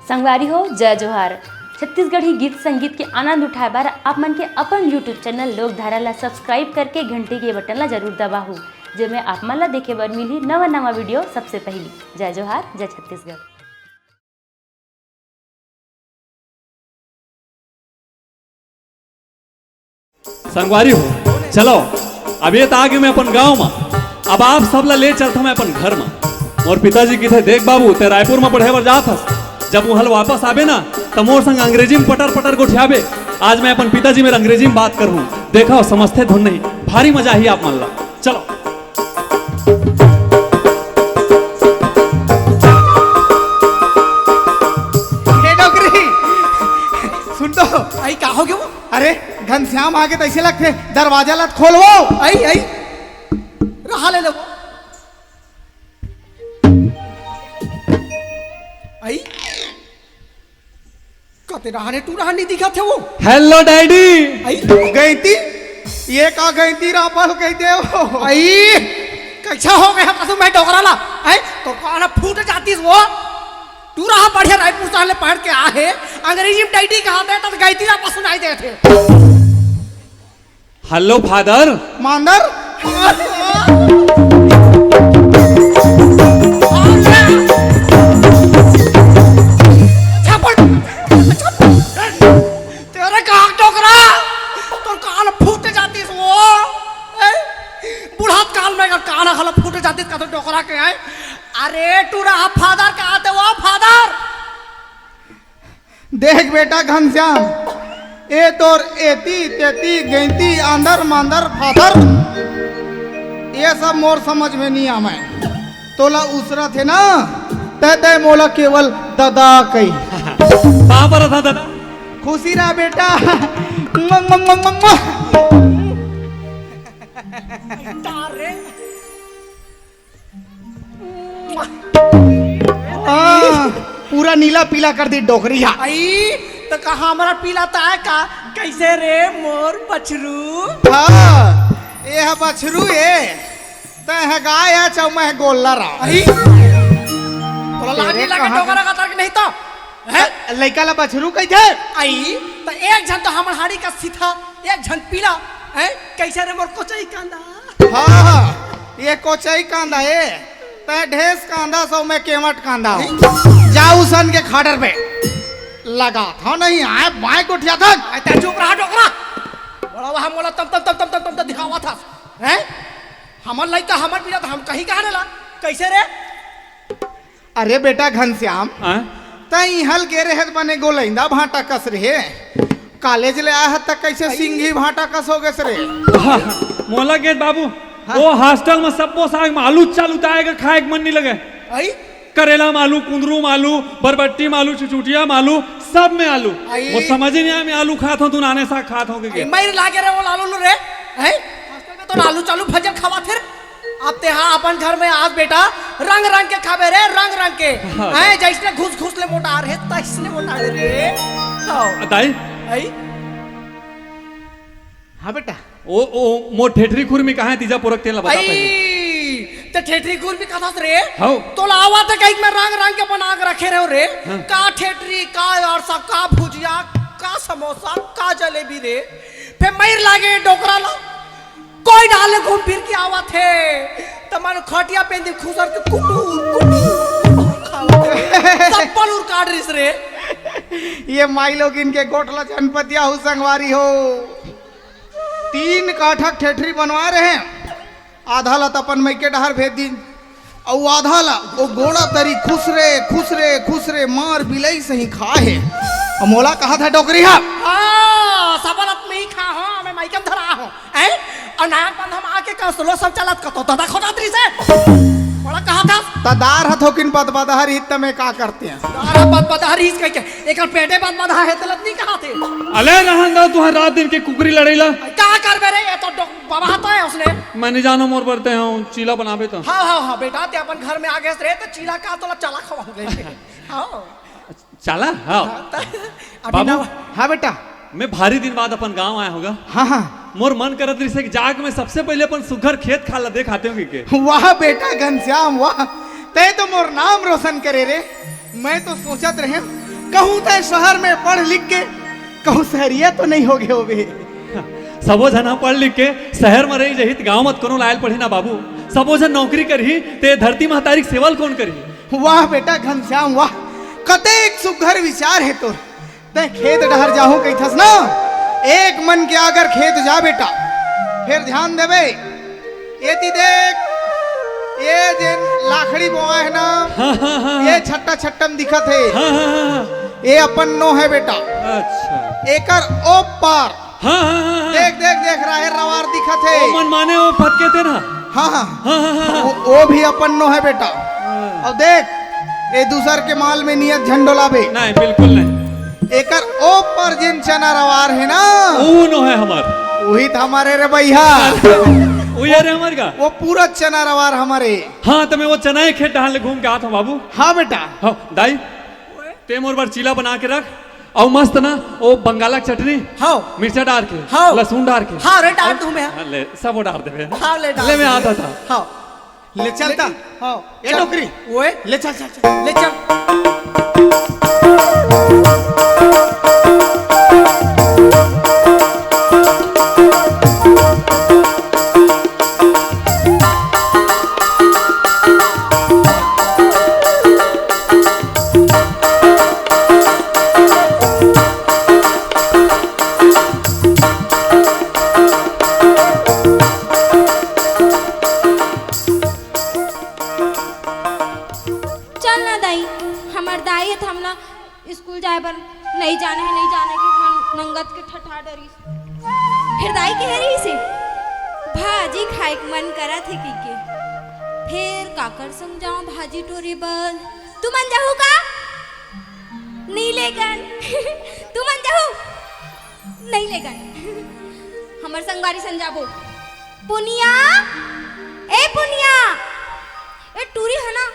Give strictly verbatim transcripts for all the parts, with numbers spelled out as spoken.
संगवारी हो, जय जोहार। छत्तीसगढ़ी गीत संगीत के आनंद उठाए बर आप मन के अपन YouTube चैनल लोकधारा ला सब्सक्राइब करके घंटी के बटन ला जरूर दबाहू, जेमे आप मन ला देखे बर मिलही नवा नवा वीडियो सबसे पहिली। जय जोहार, जय छत्तीसगढ़। संगवारी हो, चलो, अब ये त आगे मैं अपन गांव म, अब आप सब ला ले चलता मैं अपन घर म। मोर पिताजी किथे, "देख बाबू, ते रायपुर म पढ़े बर जात हस, जब उहाँ ले वापस आबे ना, त मोर संग अंग्रेजी म पटर पटर गोठियाबे।" आज मैं अपन पिताजी मेर अंग्रेजी म बात करहूँ, देखो समझथे धुन नहीं, भारी मजा आही आप मन ला। चलो। हे डोकरी, सुन तो। आई, का हो गयो? अरे, घनश्याम आगे तइसे लगथे, दरवाजा ला खोलवो। आई, आई, रहा ले लेवो। आई, कते रहा रे, टूरा नहीं दिखत हे वो। Hello daddy. आई। गैंती, ये का गैंती रापल कहिथे वो? आई, कैसा हो गया कसम मैं डोकरा ला? आई, तो कान फूट जातिस वो। टूरा बढ़िया रायपुर से पढ़ के आ हे, अंग्रेजी म डैडी कहाथे, त गैंती रापल सुनाई देथे। Hello father. मांदर। छपट, छपट। तेरे का डोकरा, तोर कान फूट जातिस वो। ए? बुढ़ात काल में अगर कान हला फूट जातिस का तो डोकरा के है। अरे टूरा फादर कहाथे वो फादर। देख बेटा घनश्याम, ए तोर एती तेती गैंती आंदर मांदर फादर, ये सब मोर समझ में नहीं आवे। तोला उसरत हे ना, तै तै मोला केवल ददा कही। बाबर था ददा। खुशी रहा बेटा। मुआ, मुआ, मुआ, मुआ, मुआ। हाँ, पूरा नीला पीला कर दी डोकरी हा। आई, त कहा हमरा पीला त आय का? कैसे रे मोर बछरू? हाँ, ये है बछरू ये। तै है गाय है, चाहे मैं है गोल्लर हा। आई, तोला लाज तेरे नहीं लगे कहाँ डोकरा का तर्क नहीं तो? हैं? लइका ला बछरू कहिथे? आई, त एक झन तो हमर हाड़ी का सीधा, एक झन पीला, हैं? कैसे रे मोर कोचई कांदा? हाँ, ये कोचई कांदा, ए। तै ढेस कांदा सो मैं केवट कांदा हूँ। जा उसन के खाडर पे। लगा था नहीं, आय बाय गोठिया था। आय तै चुप रहा डोकरा। बड़ा वहाँ मोला तम तम तम तम तम तम दिखावा था। हैं? हमर लइका, हमर पीला त हम कहीं कहा ला? कैसे रे? अरे बेटा घनश्याम, हाँ? तै इहल गे रहे त बने गोलैंदा भांटा कस रहे। कॉलेज ले आए ह त कैसे सिंघी भांटा कस हो गेस रे? हाँ, मोला गेस बाबू, हाँ? वो हॉस्टल में सब्बो साग में आलू चालू ताए का खाए के मन नहीं लगे। आई? करेला में आलू, कुंदरू में आलू, बरबट्टी में आलू, चुचुटिया में आलू, सब में आलू। आई? वो समझ ही नहीं आया, मैं आलू खात हूँ, तू नाने साग खात हूँ के आई, के? मैं लागे रे वो लालू रे, हैं? हॉस्टल में तो आलू चालू भजन खावा थे। अब तेहा अपन घर में आज बेटा रंग रंग के खाबे रे, रंग रंग के। हाँ। हैं, जैसने घुस घुस ले मोटा रहे, तैसने मोटा रे। हाँ। दाई। आई? हाँ बेटा। ओ, ओ, मोर ठेठरी खुरमी कहाँ है? तीजा पोरक तेला बता आई, पहले। ते ठेठरी खुरमी कथस रे? हाँ। तोला आवा त कहीं मैं रंग रंग के बना के रखे रहो रे। हाँ। का ठेठरी, का अरसा, का भुजिया, का समोसा, का जलेबी रे। फिर मइर लागे डोकरा ला। कोई डाले घूम फिर के आवत हे, त मन खटिया पे दिन खुसर के कुटुर, कुटुर, कुटुर खावत हे। चप्पल उर काट रिस रे। ये माई लोग इनके गोठला जनपतिया हो संगवारी हो। तीन काठक ठेठरी बनवा रहे, आधा ला त अपन मइके डहर भेज दिन, अउ आधा ला ओ गोड़ा तरी खुसरे, खुसरे, खुसरे मार बिलई सही खा हे। अउ मोला कहा था डोकरी हा। हाँ, सबल आदमी खा हो, मैं माइकन धरा हो। हैं? अउ नाक बंद हम आके का स्लो सब चलत का तो दादा खोदात रही से। बड़ा कहा था? त दार ह थोकिन बदबदहर हित त मैं का करते हैं? दार ह बदबदहर हित कह के, एकर पेटे बदबदहा है तलत नहीं कहा थे। अले रहन दो तुहर रात दिन के कुकरी लड़ाई ला। का करबे रे, ये तो डो-, बाबा हाथ है उसने। मैं नहीं जानो मोर बरते हूँ, चीला बनाबे तो। हाँ, हाँ, हाँ, बेटा, ते अपन घर में आ गए रे, तो चीला का तोला चाला खवाऊंगे। हाँ। चाला? हाँ। हाँ, त-, अभी बाबू। ना। हाँ बेटा। मैं भारी दिन बाद अपन गांव आया होगा। हाँ, हाँ। मोर मन करत रहिस हे कि जाके मैं सबसे पहले अपन सुघर खेत खार ला देख आते हूँ के। वाह बेटा घनश्याम, वाह। तै तो मोर नाम रोशन करे रे। मैं तो सोचत रहे कहूँ तैं शहर में पढ़ लिख के कहूँ सहरिया तो नहीं हो गए होबे? सबो झन ह पढ़ लिख के शहर म रही जही त गाँव म त कोनो लायल पढ़ी ना बाबू। सबो झन नौकरी करही ते धरती महतारी के सेवा ल कौन करही? वाह बेटा घनश्याम वाह, कतेक सुघर विचार हे तोर। तैं खेत डहर जाहूं कहिथस ना, एक मन के आगर खेत जा बेटा। फेर ध्यान देबे, एती देख, ये जेन लाखड़ी बोआ हे ना, हाँ, हाँ, हाँ, हाँ। ये छट्टा छट्टा म दिखत हे। हाँ, हाँ, हाँ, हाँ। ये अपन नो हे बेटा। अच्छा। एकर ओ पार। हाँ, हाँ, हाँ, हाँ। देख, देख, देख, राहेर रवार दिखत हे। ओ मन माने ओ फतके ते ना। हाँ, हाँ। हाँ, हाँ, हाँ, हाँ। ओ, ओ भी अपन नो हे बेटा। हाँ। अउ देख, ए दूसर के माल में नियत झन डोलाबे। नहीं, बिल्कुल नहीं। एकर ओ पर जेन चना रवार हे ना। ऊ नो हे हमर। उही त हमर ए रे भइया। उही ए रे हमर का? ओ पूरा चना रवार हमर ए। हाँ, त मैं ओ चना के खेत डहान ले घूम के आत हूँ बाबू। हाँ बेटा। हाँ, दाई, ते मोर बर चीला बना के रख। अउ मस्त ना, ओ बंगाला के चटनी, हाँ। मिर्चा डार के, हाँ। लहसुन डार के। हाँ रे, डार अउ दूँ मैं। हाँ, ले, सब ओ डार देबे। हाँ, ले, डार ले, मैं दूँ। आता था। हाँ। ले चलता। हाँ, ए चल। टोकरी। ओए। ले चल, चल, चल। ले चल। चल ना दाई, हमर दाई हे त हमला स्कूल जाए बर नहीं जाना हे, नहीं जाना हे कि मन नंगत के ठठा डरिस। फेर दाई कहे रहिस हे, भाजी खाए के मन करत हे कहिके। फेर काकर संग जाऊं भाजी टोरे बर? तुमन जाहू का? नहीं लेगन। तुमन जाहू? नहीं लेगन। हमर संगवारी संग जाबो। पुनिया, ए पुनिया, ए टूरी हे ना,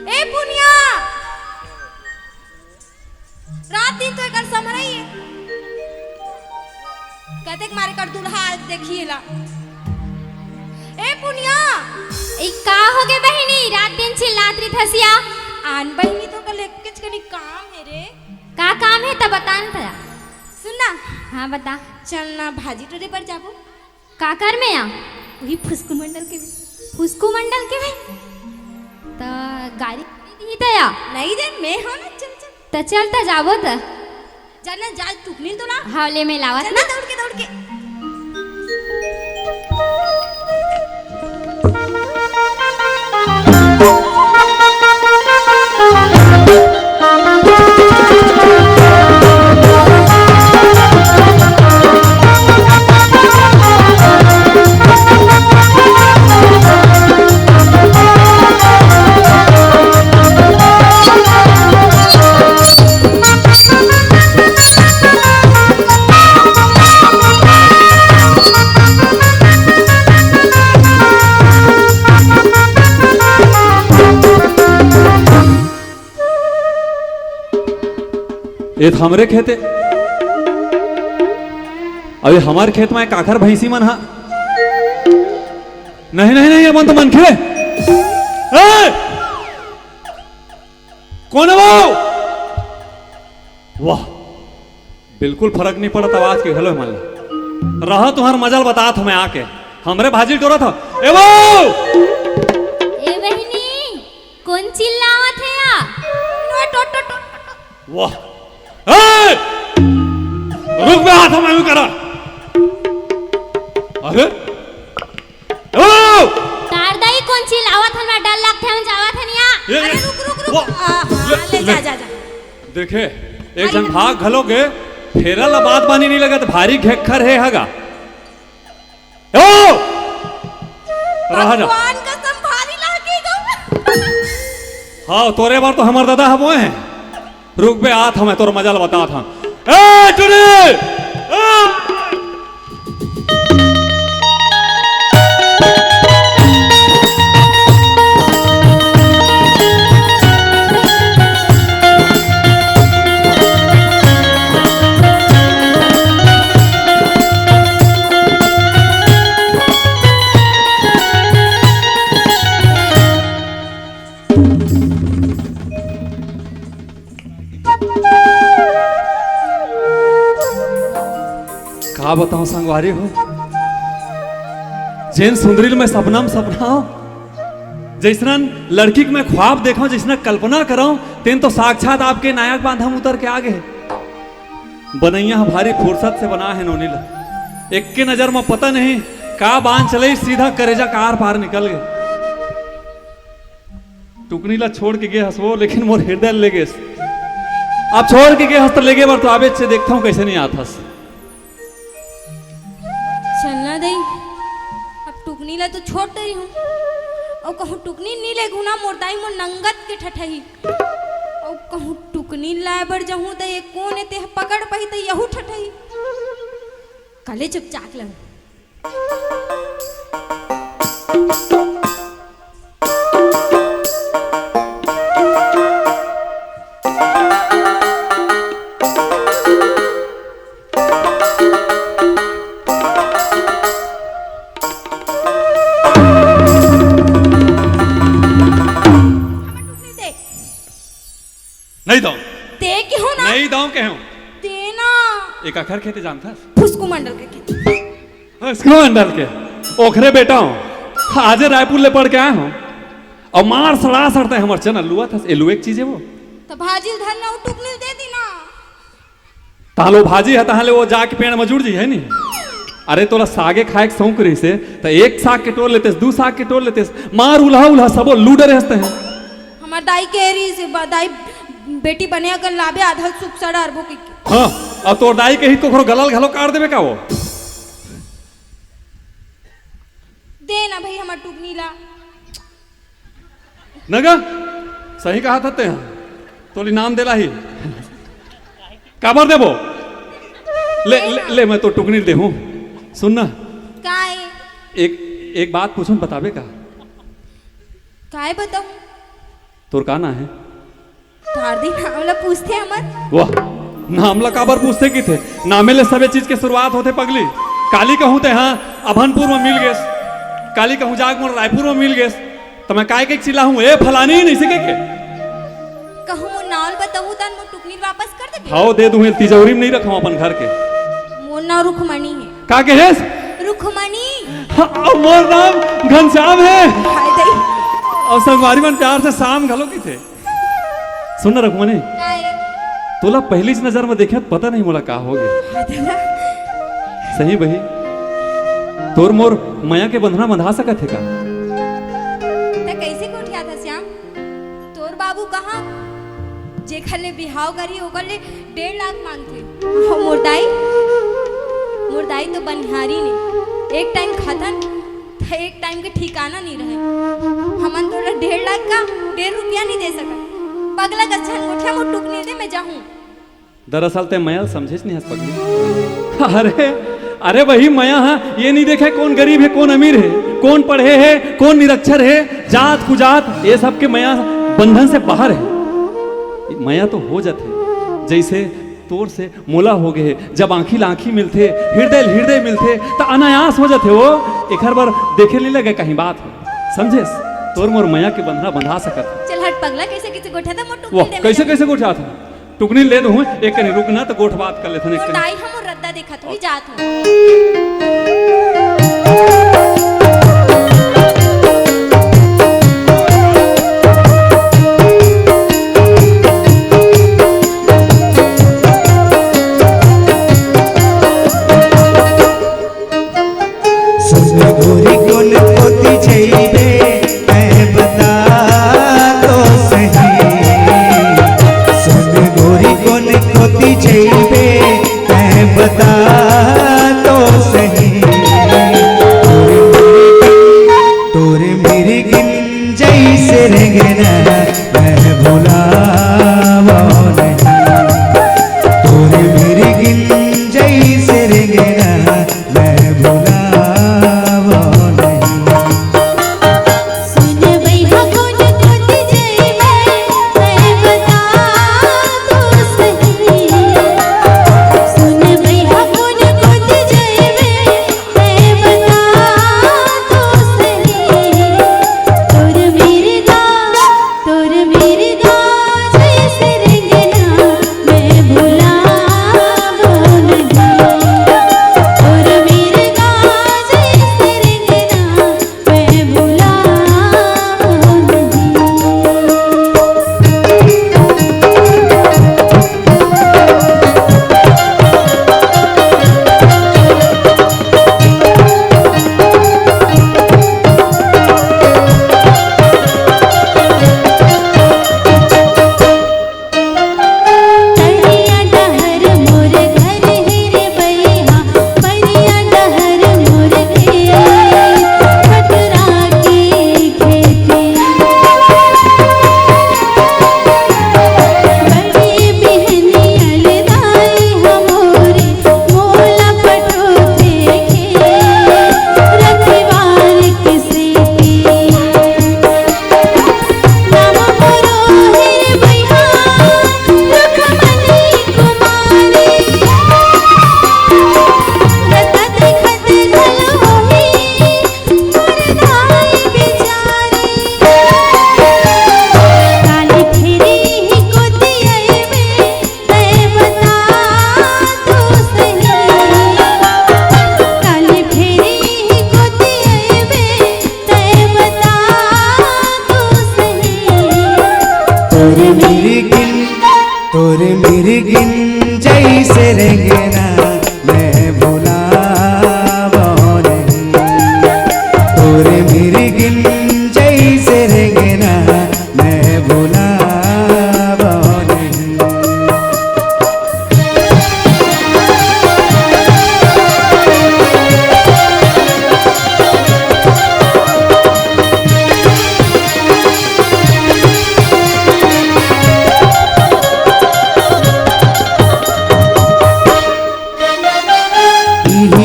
ए पुनिया, रात दिन तो एकर समरई हे। कतेक मारे कर दुल्हा आज देखी एला। ए पुनिया। ए, का होगे बहिनी? रात दिन चिल्लात रहिथस या। आन बहिनी तो कल एकेच कनी काम हे रे। का काम हे त बता न तरा। सुन ना। हाँ, बता। चल ना, भाजी टोरे बर जाबो। काकर में या? वही फुसकू मंडल के में। फुसकू मंडल के में? त गाड़ी दे दिही त या? नहीं रे, मैं हूँ ना, चल, चल। त चल त जाबो त। जा ना, जा, टुकनी तो ला। हाँ, ले मैं लावत चल ना। ना, दौड़ के, दौड़ के। ए त हमरे खेत ए। अबे हमर खेत में काखर भैंसी मन हा? नहीं, नहीं, नहीं, अपन तो मनखे। ए! कौन हे वो? वाह, बिल्कुल फरक नहीं पड़त आवाज के घलो मन ला। रहा तुंहर मजा ल बतात हंव मैं आके। हमरे भाजी टोरत हव। ए वो! ए बहिनी, कोन चिल्लावत हे या? टो, टो, टो, टो, टो। वाह। ए! रुक बे, हाथ में करा। अरे? ओ! तारदाई कोन चिल्लावत हन, डर लगथे, हम जावत हन या। ये, ये, अरे रुक, रुक, रुक। वो, आ, हाँ, ले, ले, ले। जा, जा, जा। देखे, एक झन भाग घलो गे, फेरा ला बात बानी नहीं लगत, भारी घेक्खर हे हगा। ओ! रहा जा। भगवान कसम भारी लागे गा। हाँ, तोरे बर तो हमर दादा हबो हे। रुक बे, आत हंव मैं, तोर मजा ल बतात हंव। ए, टुरी! ए! का बताओं संगवारी हो, जेन सुंदरी ल मैं सपना म सपनाओं, जइसना लड़की के मैं ख्वाब देखों, जइसना कल्पना करों, तेन तो साक्षात आपके नायक बांधा म उतर के आ गे हे। बनइया ह भारी फुर्सत से बनाय हे नोनी ला। एक्के नजर म पता नहीं का बान चले, सीधा करेजा के आर पार निकल गे। टुकनी ला छोड़ के गे हस वो, लेकिन मोर हृदय ले गेस। अब छोड़ के गे हस त लेगे बर तो आबेच हे, देखथंव कइसे नइ आथस। चलना दई, अब टुकनी ला तो छोड़ डरिहूं, अउ कहूं टुकनी नइ लेगहूं ना, मोर दाई मोर नंगत के ठठही, अउ कहूं टुकनी लाय बर जहूं त ये कोन ए तेह पकड़ पही त यहू ठठही। कले चुपचाप लहूं। नहीं दो। ते केहू ना। नहीं दो केहू। ते ना। एक अखर खेते जानथस? फुसकू मंडल के खेते। फुसकू मंडल के। ओखरे बेटा हूँ। आजे रायपुर ले पढ़ के आय हूँ। अउ मार सड़ा सड़ते हमर चैनल लुआ थस। ए लुए के चीज हे वो। तो भाजी ल धर ना, टुकनी ल दे दी ना। तालो भाजी हे, तहां ले वो जाके पेड़ म जुड़ जी, हे नी? अरे, तोला सागे खाए के शौक रहिसे, त एक साग के टोर लेतेस, दू साग के टोर लेतेस, मार उल्हा उल्हा सबो लू डरे हस तैं। हमर दाई के रहिसे, बा-, दाई बेटी बने अगर लाबे, आधा सुख सड़ा अरबो के। हाँ, अब तोर दाई के ही तो घरो गलल घलो काट देबे का वो? दे ना भाई हमर टुकनी ला। नगा, सही कहा था तेहा। तोली नाम देला ही। काबर देबो? ले, ले, ले, मैं तो टुकनी देहूं। सुन ना। काय? एक, एक बात पूछूं, बताबे का? काय बताऊं? तोर का ना हे? तार दी नाम ला पूछथे हमर। वाह, नाम ला काबर पूछथे किथे? नामे ले सबे चीज के शुरुआत होथे पगली। काली कहूं ते हाँ, अभनपुर म मिल गेस। काली कहूं जाग मोर रायपुर म मिल गेस। त मैं काय के चिल्लाहूं, "ए फलानी," नइसे कहिके। कहूं मोर नाम ल बताहूं तन मोर टुकनी ल वापस कर देबे? हव, दे दूं, तिजौरी म नइ रखंव अपन घर के। मोर नाम रुखमणी हे। का कहेस? रुखमणी। हाँ, अउ मोर नाम घनश्याम हे। हाय दई। अउ संगवारी मन प्यार से श्याम घलो कहिथे। सुन ना रुखमणी, काय? तोला पहिलीच नजर म देखे त पता नहीं मोला का हो गे। हाय दई। सही बही, तोर मोर मया के बंधना बंधा सकत हे का? त कइसे गोठियाथस श्याम? तोर बाबू कहाँ जेखर ले बिहाव करही ओकर ले डेढ़ लाख मांगथे। अउ मोर दाई, मोर दाई तो बनिहारी ने, एक टाइम खाथन त एक टाइम के ठिकाना नइ रहय। हमन तोला डेढ़ लाख का डेढ़ रुपया नइ दे सकत। पगला कस झन गोठिया, मोर टुकनी दे, मैं जाहूं। दरअसल तैं मया ल समझेच नइ हस पगली। अरे, अरे बही, मया ह ये नइ देखे कोन गरीब हे, कोन अमीर हे, कोन पढ़े हे, कोन निरक्षर हे, जात कुजात, ये सब के मया बंधन से बाहर हे। मया तो हो जाथे, जइसे तोर से मोला हो गे हे। जब आंखी ला आंखी मिलथे, हृदय ल हृदय मिलथे, त अनायास हो जाथे वो। एखर बर देखे नइ लगे कहीं बात हो, समझेस? तोर मोर मया के बंधना बंधा सकत हे। चल हट पगला, कइसे कइसे गोठियाथस मोर टुकनी दे, मैं जाहूं। कइसे कइसे गोठियाथस? टुकनी ल दे दूं, एक कनी रुक ना, त गोठ बात कर लेथन एक कनी। दाई ह मोर रद्दा देखत होही, जात होही। सुन गोरी कोन कोती जइबे, तैं बता तो सही। सुन गोरी कोन कोती जइबे, तैं बता तो सही। मिर्गिन, तोर मिर्गिन जैसे रेंगना, मैं भुलावो नहीं। तोर मिर्गिन जैसे रेंगना, मैं भुलावो नहीं।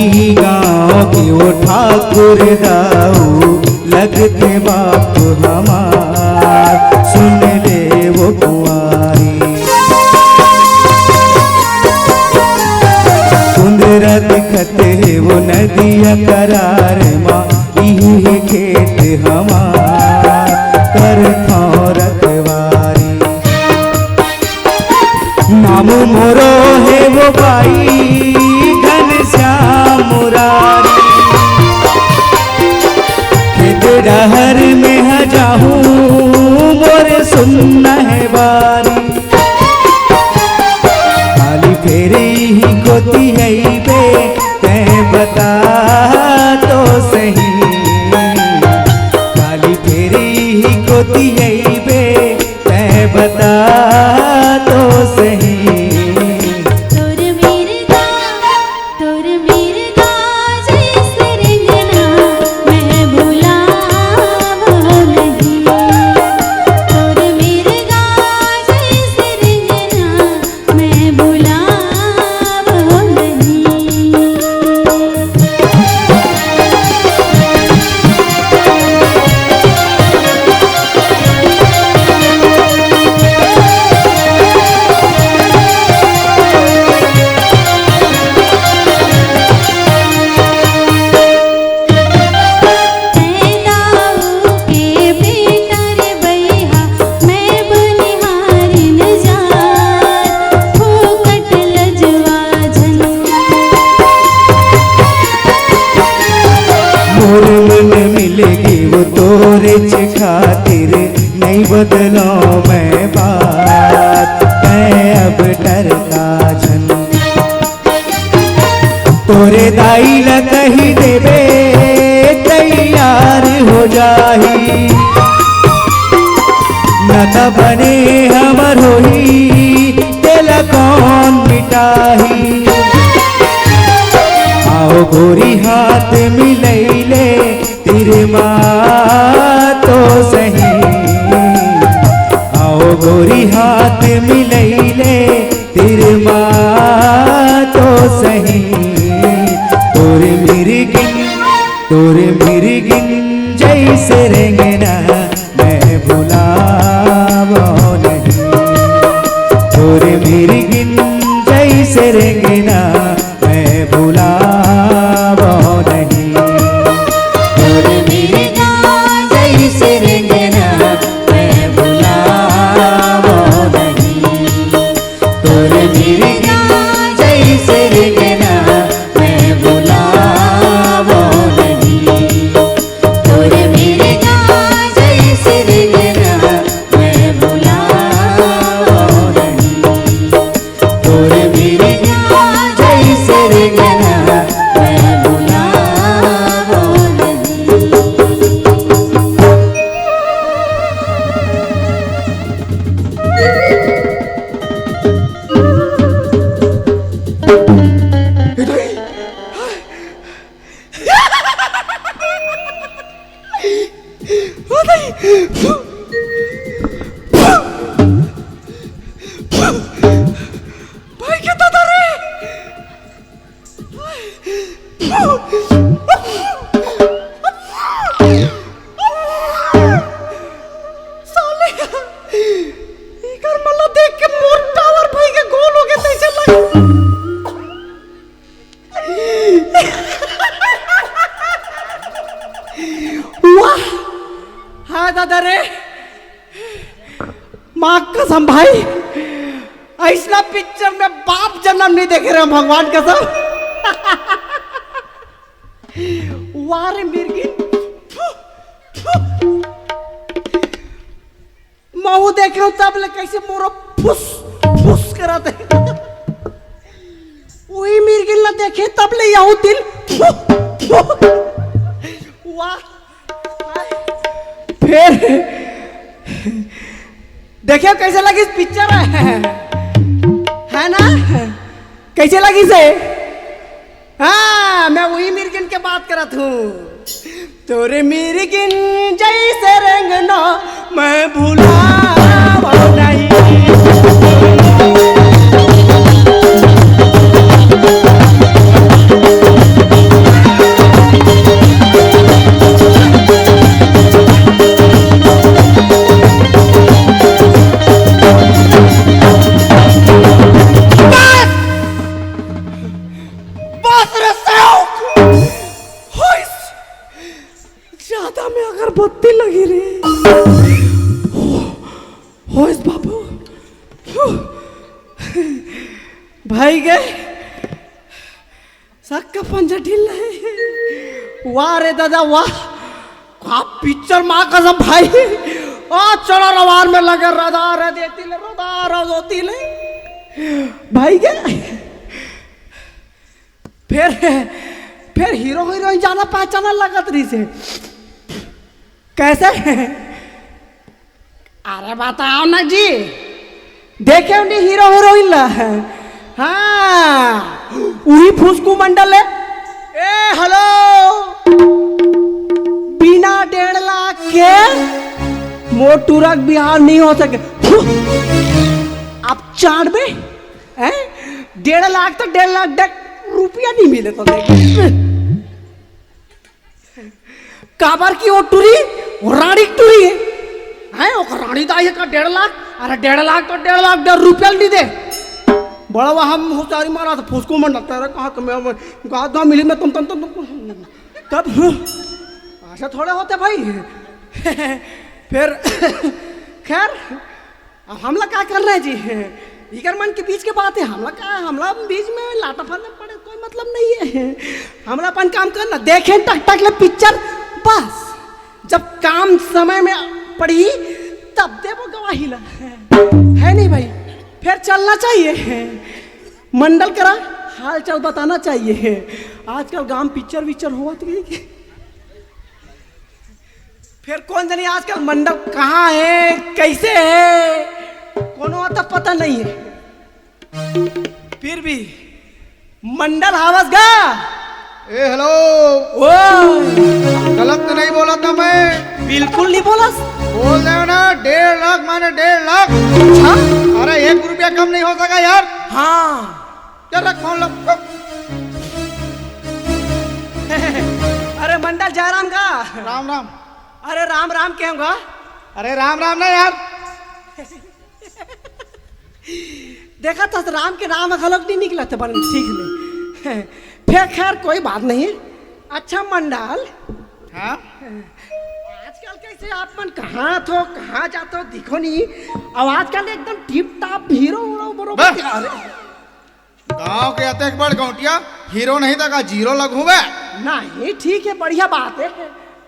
इही गाँव के ओ ठाकुर दाऊ, लगथे बाप हमार, सुन ले ओ कुँवारी। कुंदरा दिखत हे ओ नदिया करार मा, इही हे खेत हमार, करथौं रखवारी। नाम मोरो हे ओ बाई घनश्याम मुरारी। खेत डहर में ह जाहूँ, मोर सुन्ना हे बारी। काली फेर इही कोती अइबे, तैं बता तो सही। काली फेर इही कोती अइबे, तैं बता तो सही। तोर मिर्गा, तोर मिर्गा जैसे रेंगना, मैं भुलावो नहीं। तोर मिर्गा जैसे रेंगना, मैं भुलावो नहीं। तैं दाऊ के बेटा रे बइहा, मैं बनिहारिन जात, फोकट लजवा झन। मोर मन मिल गे ओ तोरेच खातिर, नइ बदलौं मैं बात, तैं अब डरता झन। तोरे दाई ल कहि देबे, तैयार हो जाही। नाता बने हमर होही, तेला कौन मिटाही? आओ गोरी हाथ मिलैले, तीर मा तो सही। आओ गोरी हाथ मिलैले, तीर मा तो सही। तोर मिर्गिन, तोर मिर्गिन जैसे रेंगना, मैं भुलावो नहीं। तोर मिर्गिन जैसे रेंगना, मैं भुलावो नहीं। तोर मिर्गा जैसे रेंगना, मैं भुलावो नहीं। तोर मिर्गा जैसे रेंगना, मैं भुलावो नहीं। तोर मिर्गा जैसे रेंगना, मैं भुलावो नहीं। तोर मिर्गा जैसे रेंगना, मैं भुलावो नहीं। भाई के दादा रे। साले, इकर मन ला देख के मोर टावर भाई के गोल हो गए तैसे लग। वाह, हाँ दादा रे, माँ कसम भाई, ऐसना पिक्चर में बाप जन्म नहीं देखे रहे हम, भगवान कसम। वाह रे मिर्गी, थू, थू। वो देखे हूँ तब ले कैसे मोरो फुस फुस करत हे। वही मिर्गिन ला देखे तब ले यहू दिल फु, फु। वाह। फिर देखे कैसे लगिस पिक्चर, है ना? कैसे लगिस? हाँ, मैं वही मिर्गिन के बात करत हूँ। तोरे मिर्गिन जैसे रेंगना मैं भुलावा नहीं। बस रे साउक। होइस। ज्यादा में अगरबत्ती लगी रे। होइस बाबू। भाई गए। सक्का पंजा ढील है। वाह रे दादा, वाह। का पिक्चर, माँ कसम भाई। आ चला रवार में लगे रदार है, देती ले रदार है, देती ले। भाई गए। फिर, फिर हीरो हीरोइन जाना पहचाना लगत रहिसे। कैसे? अरे बताओ ना जी, देखे नहीं हीरो हीरोइन ला? हाँ, वही फुसकू मंडल है। ए हेलो, बिना डेढ़ लाख के मोर टूरा के बिहाव नहीं हो सके। अब चार में हैं? डेढ़ लाख तो डेढ़ लाख, डेढ़ रुपया नहीं मिले तो देख। काबर की वो टूरी, वो रानी टूरी है। हैं? वो रानी दाई है का डेढ़ लाख? अरे डेढ़ लाख तो डेढ़ लाख, डेढ़ रुपया नहीं दे। बड़ा वहाँ हम होशियारी मारा था, फुसको मन लगता है, कहा तुम्हें अब गाँव गाँव मिली मैं तुम, तुम, तुम, तुम, तब ऐसा थोड़ा होता भाई। फिर खैर, अब हमला का करना है जी? इकर मन के बीच के बात है, हमला का, हमला बीच में लाटा फरना पड़े, कोई मतलब नहीं है। हमला अपन काम करना, देखें टक टक ले पिक्चर, बस जब काम समय में पड़ी तब देबो गवाही ला, है नहीं भाई? फिर चलना चाहिए, मंडल करा हाल चाल बताना चाहिए। आजकल गांव पिक्चर विक्चर होवत गई। फिर कौन जानी आजकल मंडल कहाँ है, कैसे है, कोनो आता पता नहीं है। फिर भी मंडल हावस गा। ए हेलो। ओ, गलत तो नहीं बोला था मैं। बिल्कुल नहीं बोलस। बोल रहे हो ना, डेढ़ लाख माने डेढ़ लाख। अच्छा। अरे एक रुपया कम नहीं हो सका यार। हाँ। क्या रख फोन लो। अरे मंडल जयराम का। राम राम। अरे राम राम कहूँगा। अरे राम राम ना यार। देखा तो राम के नाम घलोक नहीं निकला था बन ठीक ले। फिर खैर कोई बात नहीं। अच्छा मंडल। हाँ। आजकल कैसे आप मन कहाँ थो, कहाँ जाथो, दिखो नहीं। अब आजकल एकदम टिप टाप हीरो उड़ो बरोबर बस। अरे गांव के अतेक बड़ गौंटिया हीरो नहीं था का जीरो लगहूं बे? नहीं, ठीक है, बढ़िया बात है।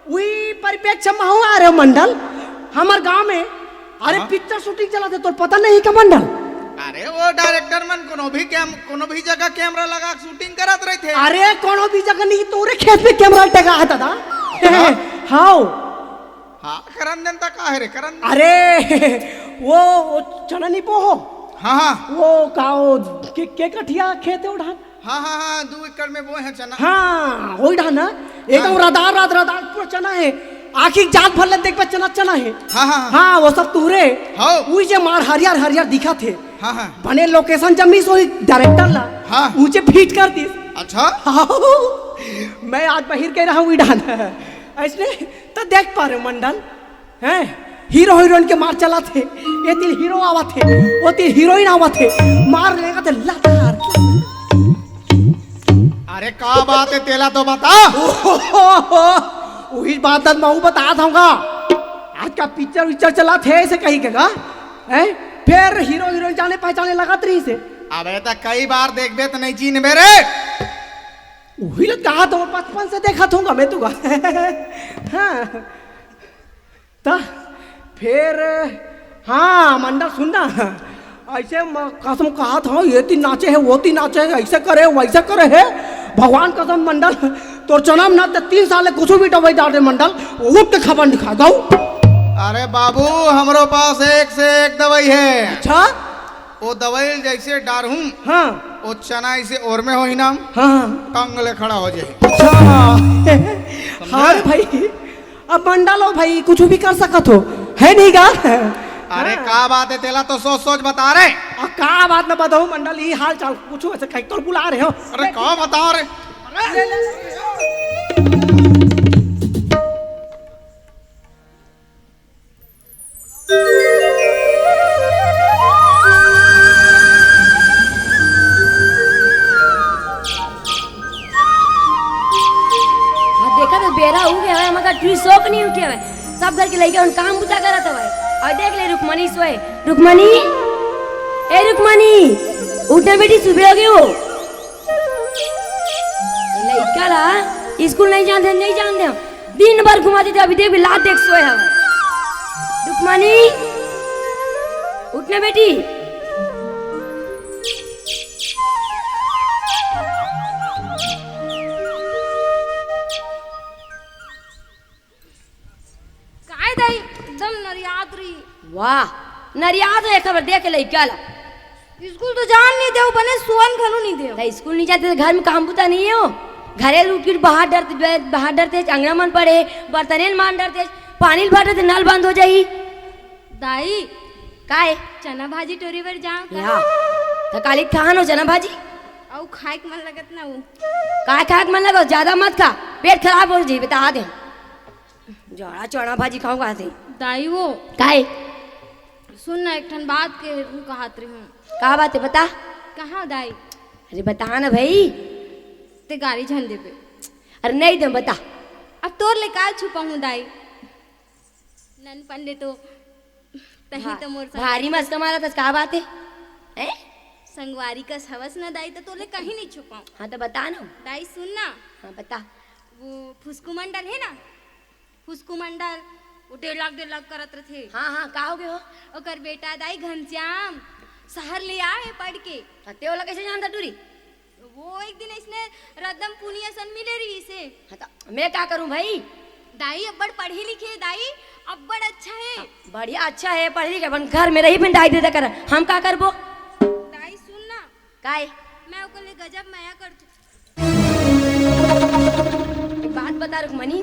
वही परिप्रेक्ष्य में हूँ, अरे मंडल, हमर गांव में, अरे हाँ? पिक्चर शूटिंग चला थे, तोर पता नहीं का मंडल? अरे वो डायरेक्टर मन कोनो भी कैम-, कोनो भी जगह कैमरा लगा के शूटिंग करत रहिथे। अरे कोनो भी जगह नहीं, तोरे खेत में कैमरा टंगा है दादा। हाँ? हाँ। हाँ, करन देन त का है रे, करन देन। अरे, वो, वो चना नहीं बो हो? हाँ, हाँ। वो का, वो के, के कठिया खेत है वो धान? हाँ, हाँ, हाँ, दू एकड़ में बोए हैं चना। हाँ, वही धान ना, एकदम हाँ। रदार, रात रदार पूरा चना है। आखिर जात भर ले देख पे चना, चना है। हाँ, हाँ, हाँ। हाँ, वो सब तुहरे। हाँ। वही जे मार हरियर, हरियर दिखा थे। हाँ, हाँ। बने लोकेशन जमीस वही डायरेक्टर ला। हाँ। ऊंचे फिट कर दिस। अच्छा। हाँ, मैं आज बहिर के रहा हूँ वही धान। ऐसने तो देख पा रहे हो मंडल, हैं? हीरो हीरोइन के मार चला थे, ये तीर हीरो आवा थे, वो तीर हीरोइन आवा थे, मार लेगा थे लतार। अरे का बात है, तेला तो बता। वही बात मैं बता दूंगा। आज का पिक्चर विक्चर चला थे ऐसे कहीं के का, हैं? फिर हीरो हीरोइन जाने पहचाने लगत रहिसे। अबे तो कई बार देखबे तो नहीं चीनबे रे। वही लोग कहा तो बचपन से देखा थूंगा मैं तुका। हाँ। त फेर हाँ मंडल, सुन ना, ऐसे म-, कसम कहात हँव, ये तीन नाचे हे, वो तीन नाचे हे, ऐसे करे, वैसे करे हे। भगवान कसम मंडल, तोर जनम ना ते तीन साल ले कुछ भी दवाई डाल दे मंडल, वो उठ के खबर दिखा दो। अरे बाबू, हमरो पास एक से एक दवाई हे। अच्छा? वो दवाई जैसे डारहूँ, हाँ। वो चना ऐसे ओर में होही ना, हाँ। टंग ले खड़ा हो जाए। अच्छा। हाँ रे भाई, अब मंडल हो भाई, कुछ भी कर सकत हो, है नहीं गा? अरे हाँ। का बात है, तेला तो सोच सोच बता रे। आ, का बात ना बताऊँ मंडल, ये हाल चाल कुछ ऐसे कहीं तो बुला रहे हो। अरे का बता रे। हाँ, देखा तो बेरा हो गया है, मगर तू शौक नहीं उठे है। सब घर के लइका मन काम बुता करत हवय। अउ देख ले रुक्मणी सोए। रुक्मणी, ए रुक्मणी, उठ ना बेटी, सुबह हो गयो। लइका ला स्कूल नहीं जान दे, नहीं जान दे। दिन भर घुमा देते, अभी देख भी लात देख सोए हवय। रुक्मणी, उठ ना बेटी। काय दाई, एकदम नरियात रही। वाह, नरियात हो, एक बार देख लइका ला। स्कूल तो जान नहीं देव, बने सुअन घलो नहीं देव। त स्कूल नहीं जाते तो घर में काम बुता नहीं हो? घरे उठ के बाहर डरते, बाहर डरते, अंगना मन पड़े, बर्तने मान डरते, पानी ल भर डरते, नल बंद हो जाही। दाई, काय? चना भाजी टोरी बर जाओ का? या, त काली खान हो चना भाजी? अउ खाए के मन लगत ना वो। काय खाए के मन लगत? ज्यादा मत खा, पेट खराब हो जाही, बता दे। जड़ा चना भाजी खाऊं कहा से? दाई वो। काय? सुन ना, एक ठन बात के कहत रही हूँ। का बात है, बता। कहाँ दाई? अरे बता ना भाई। ते गारी झन देबे। अरे नहीं दे, बता। अब तोर ले का छुपाऊँ दाई? ननपन ले तो तही भा-, तो मोर संग भारी मस्का मारा तस, का बात है? हैं? संगवारी कस हवस न दाई, तो तोले कहीं नहीं छुपाऊँ। हाँ, तो बता ना। दाई सुन ना। हाँ, बता। वो फुसकू मंडल है ना, फुसकू मंडल, वो डेढ़ लाख, डेढ़ लाख करत रथे। हाँ, हाँ, का हो गए हो? ओकर बेटा दाई घनश्याम शहर ले आए पढ़ के। हाँ, ते ओला कैसे जानता टूरी? वो एक दिन इसने रदम पुनिया सन मिले रही से। हाँ, तो मैं का करूँ भाई? दाई अब्बड़ पढ़े लिखे, दाई अब्बड़ अच्छा है। हाँ, बढ़िया अच्छा है, पढ़े लिखे, अपन घर में रही, अपन दाई दे दे कर, हम का करबो? दाई सुन ना। काय? मैं ओकर ले गजब मया करथूं। एक बात बता रुक्मणी,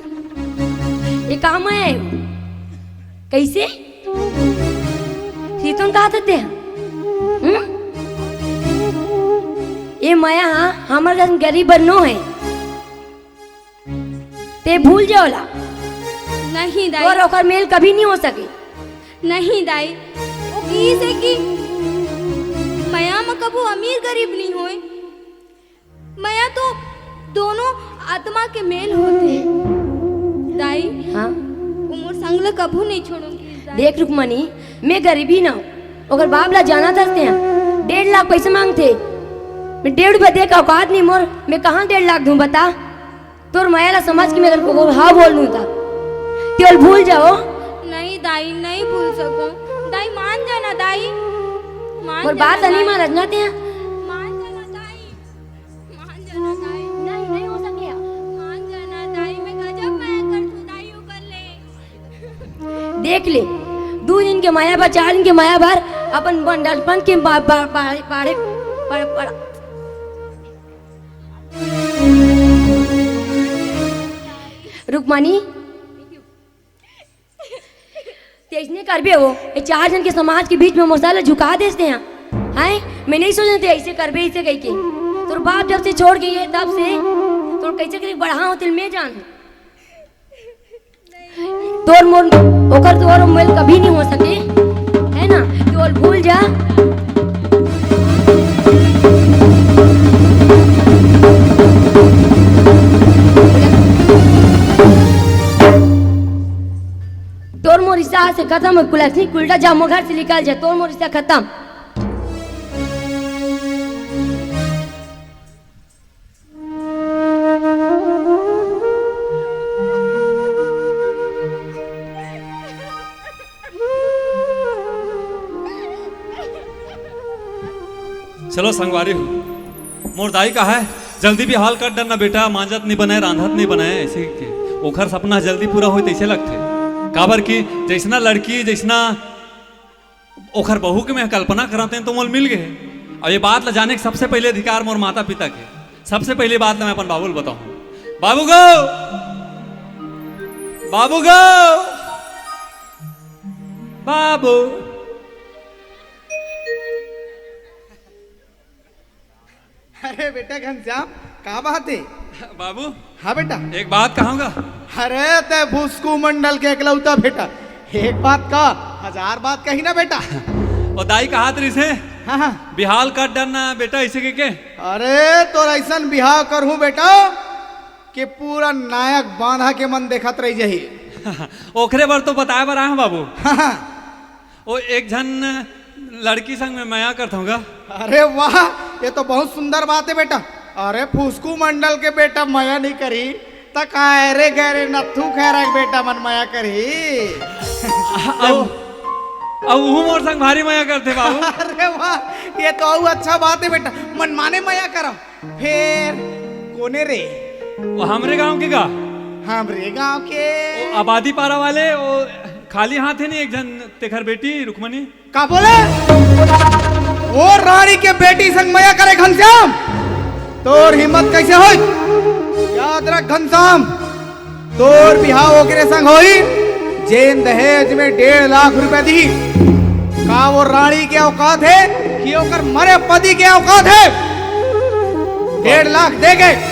ये का मया है? कैसे? सीतोन कहा थे? हम्म? ये मया हा हमर जन गरीब बर नो है। ते भूल जाओ ला। नहीं दाई। और ओकर मेल कभी नहीं हो सके। नहीं दाई, वो कहिस हे कि मया म कभू अमीर गरीब नहीं होय, मया तो दोनों आत्मा के मेल होथे। दाई, हाँ? वो मोर संग ल कभू नहीं छोड़ूंगी दाई। देख रुक्मणी, मैं गरीबी ना हूँ, ओकर बाप ला जाना था ते, डेढ़ लाख पैसे मांगथे। मैं डेढ़ रुपया दे के औकात नहीं मोर, मैं कहाँ डेढ़ लाख दूँ बता? तोर मया ला समझ के मैं अगर को हाँ बोल दूँ ता, ते ओला भूल जाओ। नहीं दाई, नहीं भूल सको। दाई मान जाना दाई, मान मोर जाना बात नहीं दाई। मानत ना ते। मान जाना दाई, मान जाना दाई। नहीं, नहीं हो सके। मान जाना दाई, मैं गजब मया करथूं दाई ओकर ले। देख ले, दू दिन के मया बर, चार दिन के मया बर अपन बंडलपन के बा-, बा-, बा-, बाड़े, बा-, बा-, रुक्मणी, ते अइसने करबे हो, ये चार झन के समाज के बीच में मोर सर ला झुका देस ते हा। हैं? मैं नहीं सोचेंव ते अइसे करबे, अइसे कहिके। तोर बाप जब से छोड़ गए हे, तब से तोर कैसे करके बढ़ाहूँ, तेला मैं जानहूँ। तोर मोर, ओकर तोर मेल कभी नहीं हो सके, है ना? ते ओला भूल जा। तोर मोर रिश्ता आज से खत्म हो, कुलक्षणी, उल्टा जा, मोर घर से निकल जा, तोर मोर रिश्ता खत्म। चलो संगवारी हो, मोर दाई कहा है, "जल्दी बिहाव कर डरना बेटा, मांजत नहीं बनाए, रांधत नहीं बनाए।" ऐसे के ओखर सपना जल्दी पूरा होई तैसे लगथे। काबर कि जैसना लड़की, जैसना ओखर बहू के मैं कल्पना करत हंव, तो मोल मिल गए। अब ये बात ला जाने के सबसे पहले अधिकार मोर माता पिता के। सबसे पहले बात ला मैं अपन बाबू ल बताऊं। बाबू गो, बाबू गो, बाबू। अरे बेटा घनश्याम, का बात है? बाबू, हाँ बेटा। एक बात कहूंगा। अरे, तै भुसकू मंडल के एकलौता बेटा, एक बात का, हजार बात कही ना बेटा। ओ दाई कहत रहिस हे, हाँ, हाँ। बिहाव कर डरना बेटा, ऐसे के के? अरे, तोर ऐसन बिहाव करहूं बेटा कि पूरा नायक बांधा के मन देखत रह जाही। ओखरे बर तो बताए बर आए हंव बाबू। हाँ, हाँ। ओ एक झन लड़की संग में मया करत हंव गा। अरे वाह, ये तो बहुत सुंदर बात है बेटा। अरे, फुसकू मंडल के बेटा मया नहीं करी, त काय रे गैरे नत्थू खैरा के बेटा मन मया करही। अउ, अउ उहू मोर संग भारी मया करथे बाबू। अरे वाह, ये तो अउ अच्छा बात है बेटा, मनमाने मया करा। फेर कोने रे? वो हमरे गांव के गा। हमरे गांव के। वो आबादी पारा वाले, वो खाली हाथ है नहीं, एक झन तेखर बेटी रुक्मणी। का बोले? वो रानी के बेटी संग मया करे घनश्याम? तोर हिम्मत कैसे होई? याद रख घनश्याम, तोर बिहाव ओकरे संग होई, जेन दहेज में डेढ़ लाख रुपए दिही। का वो रानी के औकात है कि ओकर मरे पति के औकात है? डेढ़ लाख दे के